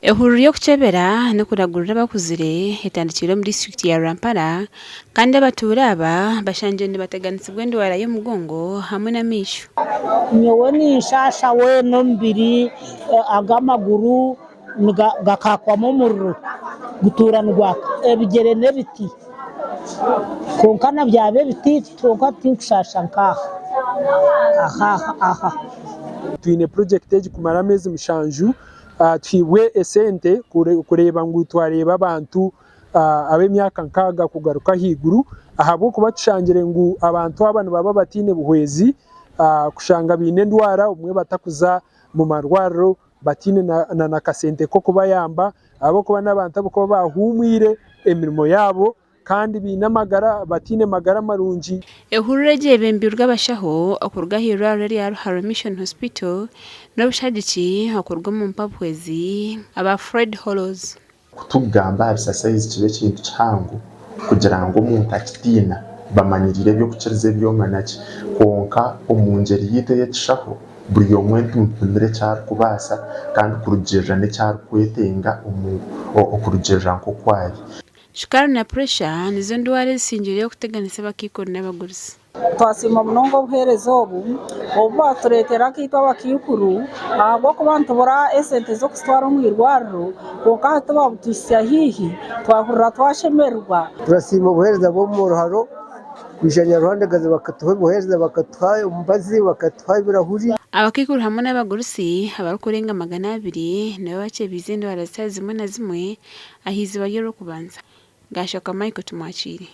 Ehururu y'okukyebera n'okuragurira abakuzire etandikiire omu disiturikiti ya Rwampara kandi abatuura aba bashangire nibateganisibwa endwara y'omugongo hamwe n'amaisho. Nyowe ninshaasha weena omubiri, aga amaguru gakaakwamu omuriro gutuura nigwaka, ebigyere n'ebiti kwonka na byaba ebiti kwonka tinkushaasha nk'aha aha aha. Twine purojekiti egi kumara ameezi mushanju Tuhairwe esente kureeba ngu twareeba abantu ab'emyaka nkaaga kugaruka ahaiguru ahabw'okuba tushangire ngu abantu aba nibaba bataine buhwezi kushanga baine endwara obumwe batakuza mu marwariro bataine na kasente k'okubayamba ahabw'okuba n'abantu abarikuba bahuumwire emirimo yaabo. Kandi baine amagara, bataine magara marungi. Ehururu egi eyebembeirwe abashaho okuruga aha irwariro erya Ruharo Mission Hospital n'obushagiki okuruga omu mpabuhwezi aba Fred Hollows. Ku tukugamba aha bisasayizi kiba ekintu kihango kugira ngu omuntu akitiina. Bamanyiriire eby'okukiriza ebyoma naki. Kwonka omu ngyeri yaitu ey'ekishaho, buri omwe nitumupimira eki arikubaasa kandi kurugiirira n'eki arikwetenga omu okurugiirira nk'oku ari. Shukaari na puresha nizo ndwara ezisingireyo kuteganisa abakaikuru n'abagurusi. Twasiima munonga obuheereza obu, obu baatureetera nkaitwe abakaikuru ahabw'okuba nitubura esente z'okuzitwara omu irwariro kwonka hati baabutuhitsya haihi twahurira twashemererwa. Turasiima obuheereza bw'omu ruharo kwija Nyaruhandagazi bakatuha obuheereza bakatuha omubazi bakatuha ebirahuri. Abakaikuru hamwe n'abagurusi abarikurenga 200 nibo bakyebiize endwara zitari zimwe na zimwe aha iziba ry'orw'okubanza. Gaashoka Michael Tumwakiire.